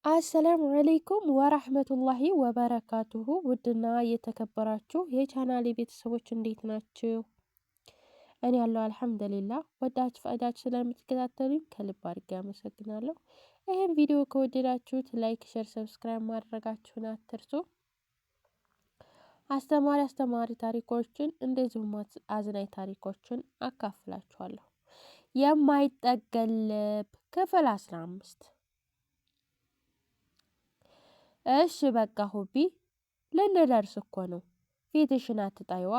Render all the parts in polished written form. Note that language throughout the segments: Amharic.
السلام عليكم ورحمة الله وبركاته። ውድና የተከበራችሁ የቻናሌ ቤተሰቦች እንዴት ናችሁ? እኔ ያለው الحمد لله። ወዳችሁ ፈቅዳችሁ ስለምትከታተሉኝ ከልብ አድርጌ አመሰግናለሁ። ይህም ቪዲዮ ከወደዳችሁት like፣ share፣ subscribe ማድረጋችሁን አትርሱ። አስተማሪ አስተማሪ ታሪኮችን እንደዚሁም አዝናኝ ታሪኮችን አካፍላችኋለሁ። የማይጠገን ልብ ክፍል 15። እሺ በቃ ሁቢ ልንደርስ እኮ ነው። ፊትሽን አትጣይዋ።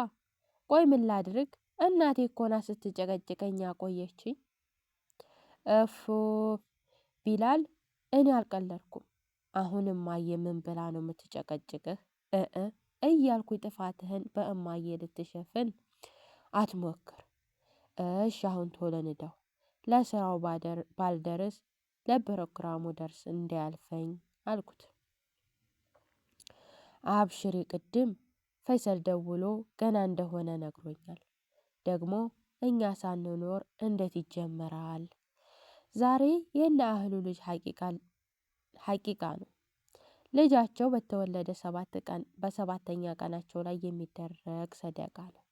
ቆይ ምን ላድርግ? እናቴ እኮ ናት ስትጨቀጭቀኝ ያቆየችኝ። እፎ ቢላል እኔ አልቀለድኩም። አሁን እማዬ ምን ብላ ነው የምትጨቀጭቅህ? እ እያልኩ ጥፋትህን በእማዬ ልትሸፍን አትሞክር። እሽ አሁን ቶሎ ንዳው። ለስራው ባልደርስ ለፕሮግራሙ ደርስ እንዳያልፈኝ አልኩት። አብሽሪ ቅድም ፈይሰል ደውሎ ገና እንደሆነ ነግሮኛል። ደግሞ እኛ ሳንኖር እንዴት ይጀመራል? ዛሬ የነ አህሉ ልጅ ሐቂቃ ነው። ልጃቸው በተወለደ 7 ቀን በሰባተኛ ቀናቸው ላይ የሚደረግ ሰደቃ ነው።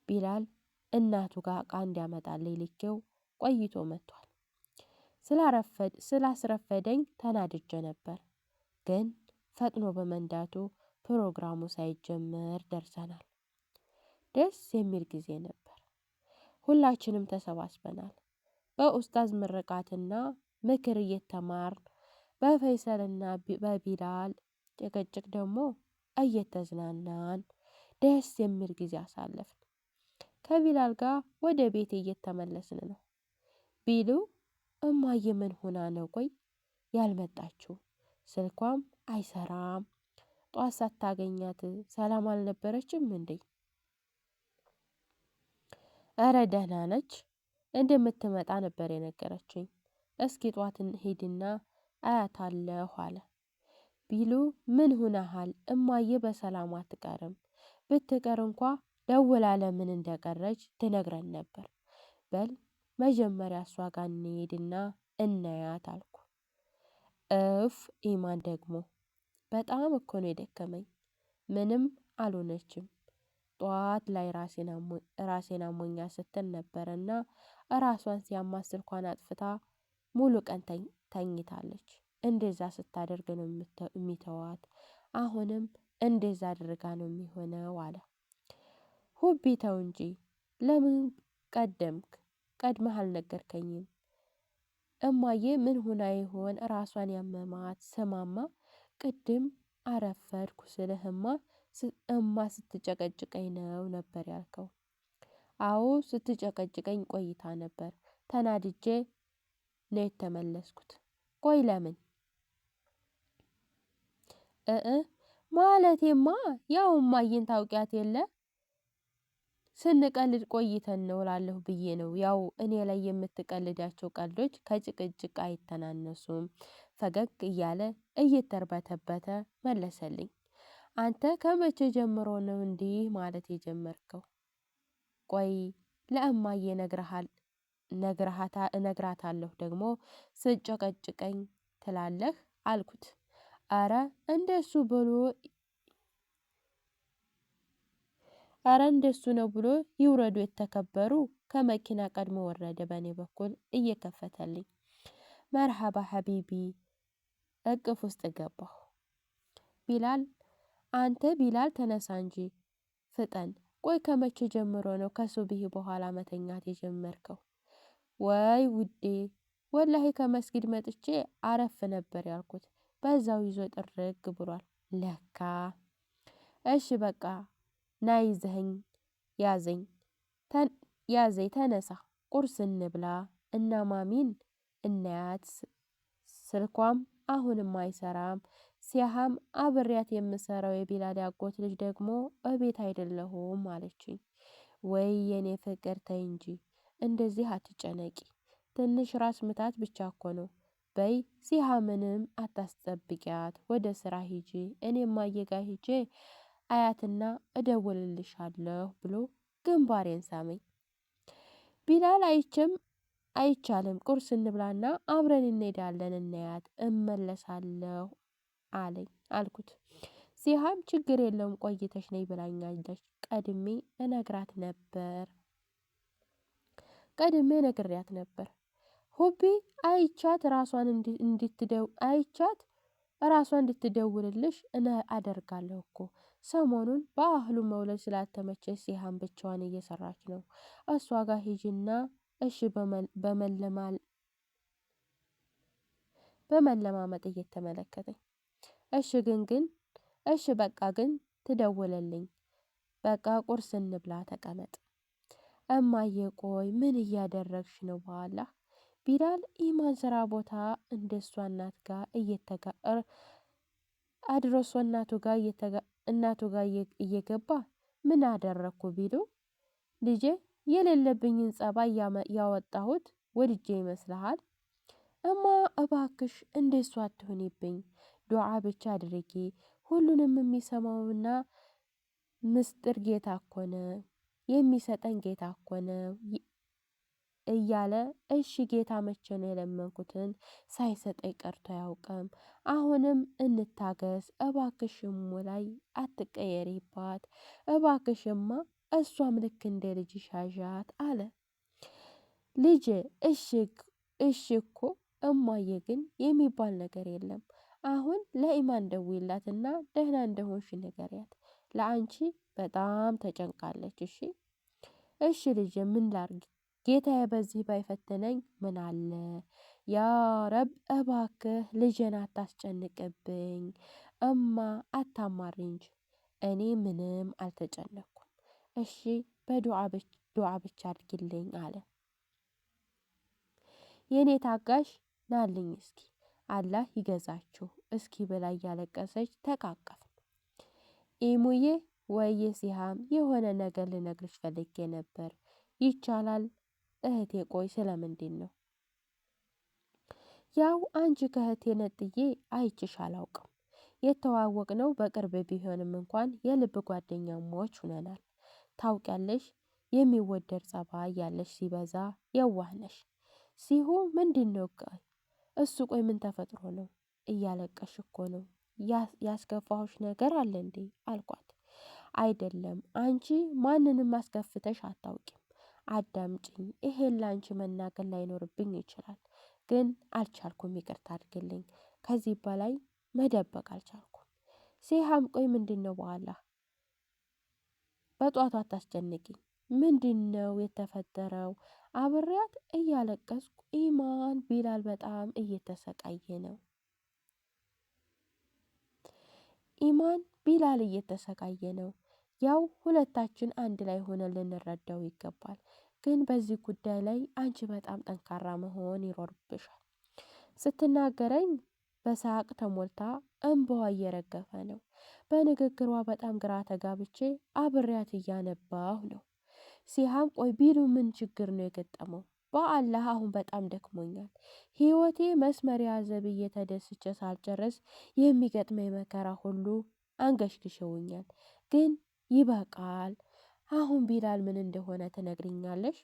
ቢላል እናቱ ጋር ዕቃ እንዲያመጣልኝ ልኬው ቆይቶ መጥቷል። ስላስረፈደኝ ተናድጄ ነበር፣ ግን ፈጥኖ በመንዳቱ ፕሮግራሙ ሳይጀመር ደርሰናል። ደስ የሚል ጊዜ ነበር። ሁላችንም ተሰባስበናል። በኡስታዝ ምርቃትና ምክር እየተማርን በፈይሰልና በቢላል ጭቅጭቅ ደግሞ እየተዝናናን ደስ የሚል ጊዜ አሳለፍን። ከቢላል ጋር ወደ ቤት እየተመለስን ነው። ቢሉ እማዬ ምን ሆና ነው ቆይ ያልመጣችው? ስልኳም አይሰራም። ጧት ሳታገኛት ሰላም አልነበረችም እንዴ? እረ ደህና ነች፣ እንደምትመጣ ነበር የነገረችኝ። እስኪ ጧት ሄድና አያታለሁ አለ። ቢሉ ምን ሁነሃል እማዬ በሰላም አትቀርም። ብትቀር እንኳ ደውላ ለምን እንደቀረች ትነግረን ነበር። በል መጀመሪያ እሷ ጋር እንሄድና እናያት አልኩ። እፍ ኢማን ደግሞ በጣም እኮ ነው የደከመኝ። ምንም አልሆነችም። ጠዋት ላይ ራሴን አሞኛ ስትል ነበረና ራሷን ሲያማት ስልኳን አጥፍታ ሙሉ ቀን ተኝታለች። እንደዛ ስታደርግ ነው የሚተዋት። አሁንም እንደዛ አድርጋ ነው የሚሆነው አለ። ሁቢ ተው እንጂ ለምን ቀደምክ? ቀድመህ አልነገርከኝም። እማዬ ምን ሁና ይሆን ራሷን ያመማት? ስማማ ቅድም አረፈድኩ ስልህማ እማ ስትጨቀጭቀኝ ነው ነበር ያልከው። አዎ ስትጨቀጭቀኝ ቆይታ ነበር። ተናድጄ ነው የተመለስኩት። ቆይ ለምን እ ማለቴማ ያው እማዬን ታውቂያት የለ ስንቀልድ ቆይተን ነው እላለሁ ብዬ ነው። ያው እኔ ላይ የምትቀልዳቸው ቀልዶች ከጭቅጭቅ አይተናነሱም። ፈገግ እያለ እየተርበተበተ መለሰልኝ። አንተ ከመቼ ጀምሮ ነው እንዲህ ማለት የጀመርከው? ቆይ ለእማዬ እነግራታለሁ ደግሞ ስጨቀጭቀኝ ትላለህ አልኩት። አረ እንደሱ ብሎ አረ እንደሱ ነው ብሎ ይውረዱ የተከበሩ። ከመኪና ቀድሞ ወረደ። በእኔ በኩል እየከፈተልኝ መርሐባ ሐቢቢ እቅፍ ውስጥ ገባሁ። ቢላል አንተ ቢላል ተነሳ እንጂ ፍጠን። ቆይ ከመቼ ጀምሮ ነው ከሱብሂ በኋላ መተኛት የጀመርከው? ወይ ውዴ ወላሂ ከመስጊድ መጥቼ አረፍ ነበር ያልኩት። በዛው ይዞ ጥርግ ብሏል ለካ። እሺ በቃ ና ይዘኸኝ ያዘኝ ያዘኝ ተነሳ፣ ቁርስ እንብላ እና ማሚን እናያት። ስልኳም አሁንም አይሰራም። ሲያሃም አብሬያት የምሰራው የቢላል ያጎት ልጅ ደግሞ እቤት አይደለሁም አለችኝ። ወይ የኔ ፍቅር ተይ እንጂ እንደዚህ አትጨነቂ፣ ትንሽ ራስ ምታት ብቻ እኮ ነው። በይ ሲሃምንም አታስጠብቂያት፣ ወደ ስራ ሂጂ፣ እኔም ማየጋ ሂጄ አያትና እደውልልሻለሁ ብሎ ግንባሬን ሳመኝ። ቢላል አይቼም አይቻልም፣ ቁርስ እንብላና አብረን እንሄዳለን፣ እናያት፣ እመለሳለሁ አለኝ አልኩት። ሲሃም ችግር የለውም ቆይተሽ ነይ ብላኛለች። ቀድሜ እነግራት ነበር ቀድሜ ነግሬያት ነበር። ሁቢ አይቻት ራሷን እንድትደው አይቻት ራሷ እንድትደውልልሽ እነ አደርጋለሁ እኮ ሰሞኑን በአህሉ መውለድ ስላልተመቸች ሲሃም ብቻዋን እየሰራች ነው። እሷ ጋር ሂጂና እሺ በመለማመጥ እየተመለከተኝ እሺ ግን እሺ በቃ ግን ትደውልልኝ በቃ ቁርስ እንብላ ተቀመጥ። እማዬ ቆይ ምን እያደረግሽ ነው? በኋላ ቢላል ኢማን ስራ ቦታ እንደሷ እናት ጋር እየተጋ አድሮሷ እናቱ ጋር እናቱ ጋር እየገባ ምን አደረግኩ ቢሉ ልጄ የሌለብኝን ጸባይ ያወጣሁት ወድጄ ይመስልሃል? እማ እባክሽ እንደሷ አትሁኒብኝ፣ ዱዓ ብቻ አድርጊ። ሁሉንም የሚሰማውና ምስጢር ጌታ እኮ ነው የሚሰጠን ጌታ እኮ ነው እያለ እሺ ጌታ መቼ ነው የለመንኩትን ሳይሰጠኝ ቀርቶ አያውቅም። አሁንም እንታገስ እባክሽሙ ላይ አትቀየሪባት እባክሽማ፣ እሷም ልክ እንደ ልጅሽ ያዣት አለ። ልጄ እሺ እሺ እኮ እማዬ ግን የሚባል ነገር የለም። አሁን ለኢማን ደውይላትና ደህና እንደሆንሽ ንገሪያት። ለአንቺ በጣም ተጨንቃለች። እሺ እሺ ልጄ ምን ላርግ ጌታዬ በዚህ ባይፈትነኝ ምን አለ? ያ ረብ እባክህ ልጄን አታስጨንቅብኝ። እማ አታማሪ እንጂ እኔ ምንም አልተጨነኩም። እሺ በዱዓ ብቻ አድርጊልኝ አለ። የእኔ ታጋሽ ናልኝ እስኪ አላህ ይገዛችሁ እስኪ ብላ እያለቀሰች ተቃቀፍን። ኢሙዬ ወይዬ ሲሃም የሆነ ነገር ልነግርሽ ፈልጌ ነበር። ይቻላል እህቴ? ቆይ ስለምንድን ነው? ያው አንቺ ከእህቴ ነጥዬ አይችሽ አላውቅም። የተዋወቅነው በቅርብ ቢሆንም እንኳን የልብ ጓደኛሞች ሁነናል። ታውቂያለሽ፣ የሚወደድ ጸባይ ያለሽ ሲበዛ የዋህ ነሽ። ሲሁ ምንድን ነው እሱ? ቆይ ምን ተፈጥሮ ነው? እያለቀሽ እኮ ነው። ያስከፋሁሽ ነገር አለ እንዴ አልኳት። አይደለም አንቺ ማንንም አስከፍተሽ አታውቂም። አዳምጪኝ። ይሄን ለአንቺ መናገር ላይኖርብኝ ይችላል፣ ግን አልቻልኩም። ይቅርታ አድርግልኝ። ከዚህ በላይ መደበቅ አልቻልኩም። ሲሃም ቆይ ምንድን ነው በኋላ በጧቱ አታስጨንቂኝ። ምንድን ነው የተፈጠረው? አብሬያት እያለቀስኩ ኢማን ቢላል በጣም እየተሰቃየ ነው። ኢማን ቢላል እየተሰቃየ ነው። ያው ሁለታችን አንድ ላይ ሆነን ልንረዳው ይገባል። ግን በዚህ ጉዳይ ላይ አንቺ በጣም ጠንካራ መሆን ይኖርብሻል። ስትናገረኝ በሳቅ ተሞልታ እንባዋ እየረገፈ ነው። በንግግሯ በጣም ግራ ተጋብቼ አብሬያት እያነባሁ ነው። ሲሃም ቆይ ቢሉ ምን ችግር ነው የገጠመው? በአላህ አሁን በጣም ደክሞኛል። ህይወቴ መስመር ያዘ ብዬ ተደስቼ ሳልጨርስ የሚገጥመኝ መከራ ሁሉ አንገሽግሸውኛል። ግን ይበቃል። አሁን ቢላል ምን እንደሆነ ትነግሪኛለሽ?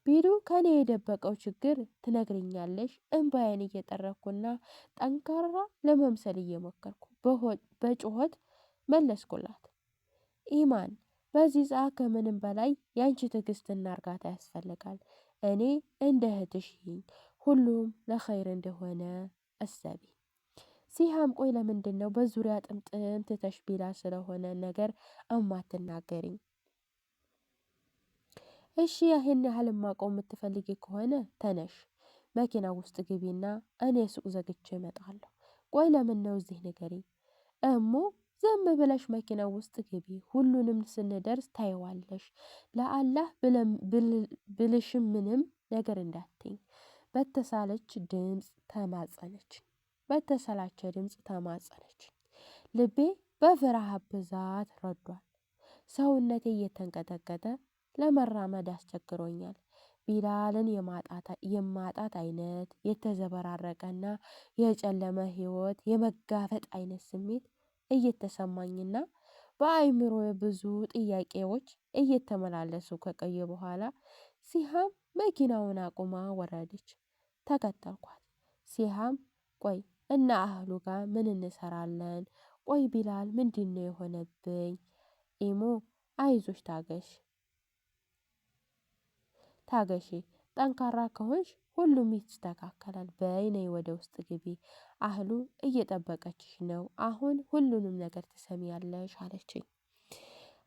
ቢሉ ከኔ የደበቀው ችግር ትነግሪኛለሽ? እንባዬን እየጠረኩና ጠንካራ ለመምሰል እየሞከርኩ በጩኸት መለስኩላት። ኢማን በዚህ ሰዓት ከምንም በላይ ያንቺ ትዕግስትና እርጋታ ያስፈልጋል። እኔ እንደ እህትሽ ይኝ ሁሉም ለኸይር እንደሆነ እሰቢ። ሲሃም ቆይ ለምንድን ነው በዙሪያ ጥምጥም ትተሽ ቢላ ስለሆነ ነገር እማትናገሪኝ? እሺ ይህን ያህል ማቆም የምትፈልጊ ከሆነ ተነሽ፣ መኪና ውስጥ ግቢና እኔ ሱቅ ዘግቼ እመጣለሁ። ቆይ ለምን ነው እዚህ ንገሪኝ እሙ ዝም ብለሽ መኪና ውስጥ ግቢ፣ ሁሉንም ስንደርስ ታይዋለሽ። ለአላህ ብልሽም ምንም ነገር እንዳትኝ። በተሳለች ድምፅ ተማጸነች። በተሰላቸ ድምፅ ተማጸነች። ልቤ በፍርሃት ብዛት ረዷል። ሰውነቴ እየተንቀጠቀጠ ለመራመድ አስቸግሮኛል። ቢላልን የማጣት አይነት የተዘበራረቀና የጨለመ ህይወት የመጋፈጥ አይነት ስሜት እየተሰማኝና በአእምሮ ብዙ ጥያቄዎች እየተመላለሱ ከቆየ በኋላ ሲሃም መኪናውን አቁማ ወረደች። ተከተልኳት። ሲሃም ቆይ እና አህሉ ጋር ምን እንሰራለን? ቆይ ቢላል ምንድን ነው የሆነብኝ? ኢሞ አይዞሽ፣ ታገሽ ታገሺ፣ ጠንካራ ከሆንሽ ሁሉም ይስተካከላል። በይ ነይ ወደ ውስጥ ግቢ፣ አህሉ እየጠበቀችሽ ነው። አሁን ሁሉንም ነገር ትሰሚያለሽ አለችኝ።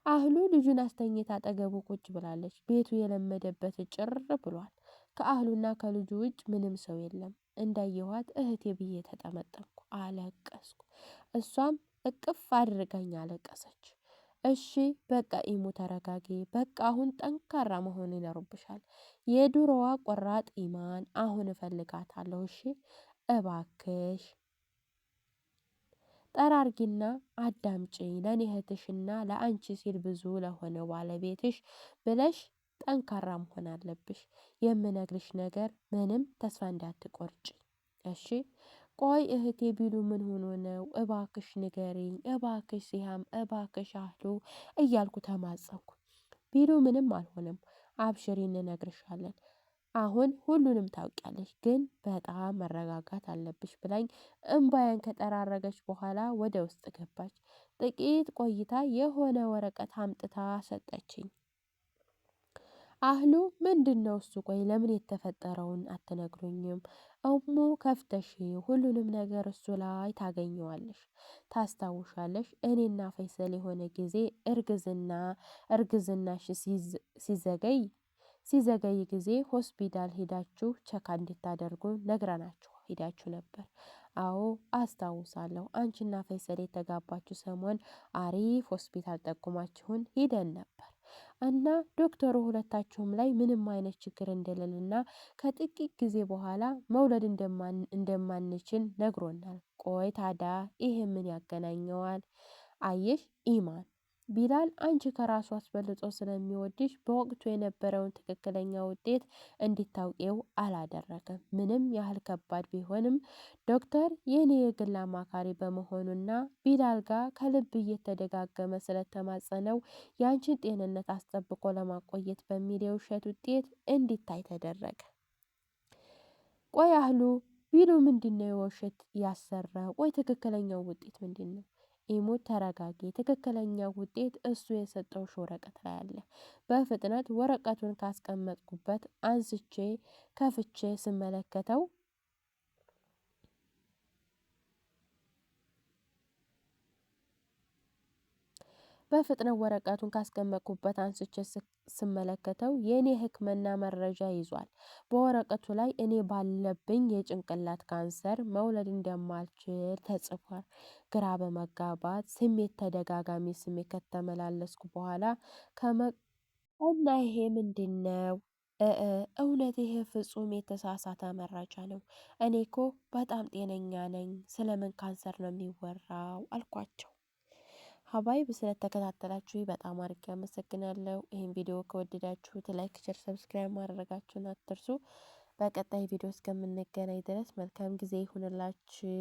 አህሉ ልጁን አስተኝታ አጠገቡ ቁጭ ብላለች። ቤቱ የለመደበት ጭር ብሏል። ከአህሉና ከልጁ ውጭ ምንም ሰው የለም። እንዳየኋት እህቴ ብዬ ተጠመጠምኩ፣ አለቀስኩ። እሷም እቅፍ አድርጋኝ አለቀሰች። እሺ በቃ ኢሙ ተረጋጊ፣ በቃ አሁን ጠንካራ መሆን ይኖርብሻል። የድሮዋ ቆራጥ ኢማን አሁን እፈልጋታለሁ። እሺ እባክሽ ጠራርጊና አዳምጪኝ። ለእኔ እህትሽና ለአንቺ ሲል ብዙ ለሆነ ባለቤትሽ ብለሽ ጠንካራ መሆን አለብሽ። የምነግርሽ ነገር ምንም ተስፋ እንዳትቆርጭ እሺ። ቆይ እህቴ ቢሉ ምን ሆኖ ነው? እባክሽ ንገሪኝ፣ እባክሽ ሲሃም፣ እባክሽ አህሉ እያልኩ ተማጸንኩ። ቢሉ ምንም አልሆነም፣ አብሽሪ እንነግርሻለን። አሁን ሁሉንም ታውቂያለሽ፣ ግን በጣም መረጋጋት አለብሽ ብላኝ እምባያን ከጠራረገች በኋላ ወደ ውስጥ ገባች። ጥቂት ቆይታ የሆነ ወረቀት አምጥታ ሰጠችኝ። አህሉ ምንድን ነው እሱ? ቆይ ለምን የተፈጠረውን አትነግሩኝም? እሙ ከፍተሽ ሁሉንም ነገር እሱ ላይ ታገኘዋለሽ። ታስታውሻለሽ? እኔና ፈይሰል የሆነ ጊዜ እርግዝናሽ ሲዘገይ ጊዜ ሆስፒታል ሄዳችሁ ቸካ እንድታደርጉ ነግረናችሁ ሄዳችሁ ነበር። አዎ አስታውሳለሁ። አንቺና ፈይሰል የተጋባችሁ ሰሞን አሪፍ ሆስፒታል ጠቁማችሁን ሂደን ነበር እና ዶክተሩ ሁለታችሁም ላይ ምንም አይነት ችግር እንደሌለና ከጥቂት ጊዜ በኋላ መውለድ እንደማንችል ነግሮናል። ቆይ ታዲያ ይሄ ምን ያገናኘዋል? አየሽ ኢማን፣ ቢላል አንቺ ከራሱ አስበልጦ ስለሚወድሽ በወቅቱ የነበረውን ትክክለኛ ውጤት እንዲታውቂው አላደረገም። ምንም ያህል ከባድ ቢሆንም ዶክተር የኔ የግል አማካሪ በመሆኑና ቢላል ጋር ከልብ እየተደጋገመ ስለተማጸነው የአንቺን ጤንነት አስጠብቆ ለማቆየት በሚል የውሸት ውጤት እንዲታይ ተደረገ። ቆይ አህሉ ቢሉ ምንድን ነው የውሸት ያሰራ? ቆይ ትክክለኛው ውጤት ምንድን ነው? ኢሙ ተረጋጊ፣ ትክክለኛ ውጤት እሱ የሰጠውሽ ወረቀት ላይ አለ። በፍጥነት ወረቀቱን ካስቀመጥኩበት አንስቼ ከፍቼ ስመለከተው በፍጥነት ወረቀቱን ካስቀመጥኩበት አንስቼ ስመለከተው የእኔ ሕክምና መረጃ ይዟል። በወረቀቱ ላይ እኔ ባለብኝ የጭንቅላት ካንሰር መውለድ እንደማልችል ተጽፏል። ግራ በመጋባት ስሜት ተደጋጋሚ ስሜት ከተመላለስኩ በኋላ እና ይሄ ምንድን ነው? እውነት ይሄ ፍጹም የተሳሳተ መረጃ ነው። እኔ እኮ በጣም ጤነኛ ነኝ። ስለምን ካንሰር ነው የሚወራው? አልኳቸው። ሀባይብ ስለተከታተላችሁ በጣም አድርጌ አመሰግናለሁ። ይህን ቪዲዮ ከወደዳችሁት like፣ share፣ subscribe ማድረጋችሁን አትርሱ። በቀጣይ ቪዲዮ እስከምንገናኝ ድረስ መልካም ጊዜ ይሁንላችሁ።